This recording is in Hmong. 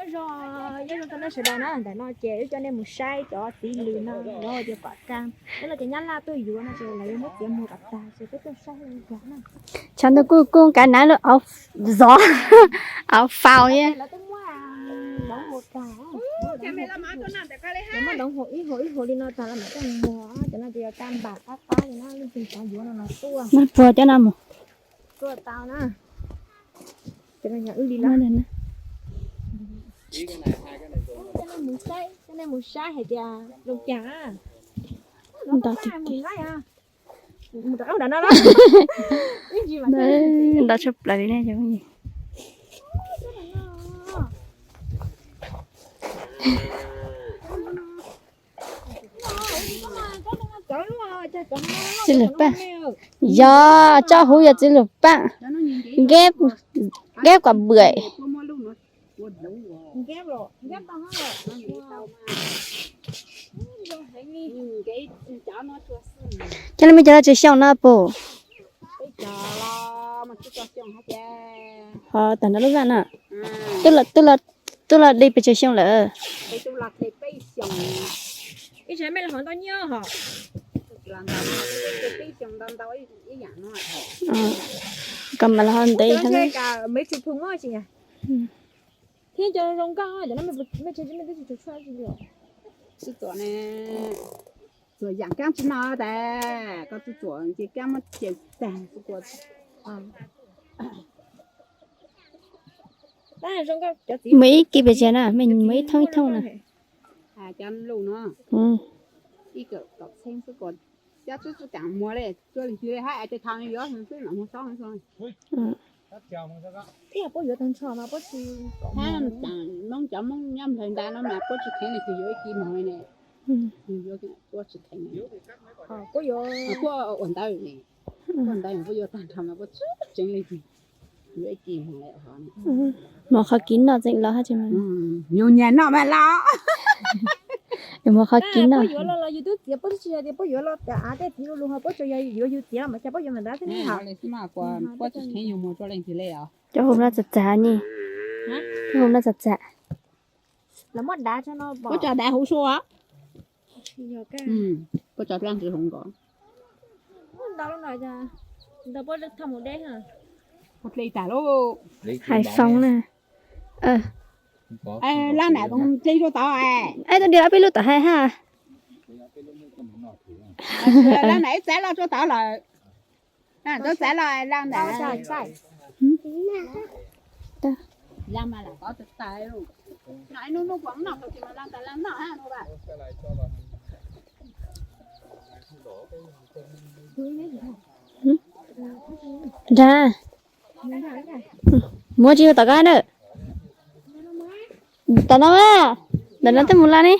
Zoo, nyob zoo tau nej sawv daws na, ntawm no ces wb coj nej mus saib cov txiv lws no, lawv tias pom kab, wb los ces nyab laj tuaj yuav no ces lawv yuav muab txiav muag kom tag ces peb tuaj saib zoo nkag na. Tshav ntuj kuj kuj kav nav lub auv zov, auv faus ye. Lawv muab doov hau ib hau ib hau li no tag los mam coj mus muag, cov no ces yog kaj npam qab qab li na, leej twg xav yuav no los tuaj. Muab puag cov no mus. Tuaj tau na. Cov no yog wb li na. Coj nej mus saib, coj nej mus saib hais tias zoo cas. Mus rau qab nram no. Ntau tshaj plaws li ne. Txiv lws paj. Yog, tsob huv yog txiv lws paj. Nkeb kom bưởi. Cov no me cov no tsis xyooj no puas? Ho tag nrho lub vaj na. Twb los di pes tsawg xyoo lawm? Kom mam los ho ntev thiab. Txuas yam kaab tsi no tas, koj tsi txuas ces kaab muab ces tag. Muaj ib kis pes tsawg na, muaj ib thooj ib thooj na. Cov lus no, ib kawm tom txheeb xwb, cov txwb txwb kaam muag le, cuaj leej twg le hab es tej thaum yuav xwb mam muag txhob xwb. Ib yam puab yuav tag nrho mas puab tsis, hab Moob, cov Moob nyob nplawg nta no mas puab tsis kheev leej twg yuav ib kis muag ne. Puab tsis kheev, puab ua ntawd ne, puab ua ntawd puab yuav tag nrho mas puab tsis kheev leej twg yuav ib kis muag le. Muab qhov kis noj tseem los hab tsis mas. Yus nyiam noj mas los. Muab qhov kis noj. Puab yuav los los yus twb txiav, puab twb tsis hais tias puab yuav los tas av tej txiv lu lug ho puab tsuas yog yuav yus txiav los mas cas puab yuav mas ntab thiab ne. Puab tsis kheev yus muag rua leej twg le os. Cov huv no txam txam ne, cov huv no txam txam. Lawv muab dav tso no, puab tso dav huv sua. Puab tso dlaab ntsis huv nkaus. Hais Foob na. Lab nam dlej rua tod, ib tug dlej ob peb lub tom hais hab. Lab nam ib txav loj rua tod lawm. Txav loj lab nam. Nrag, muab tsis yog tom koj na. Tom no, ntawm no twb mus lawm ne.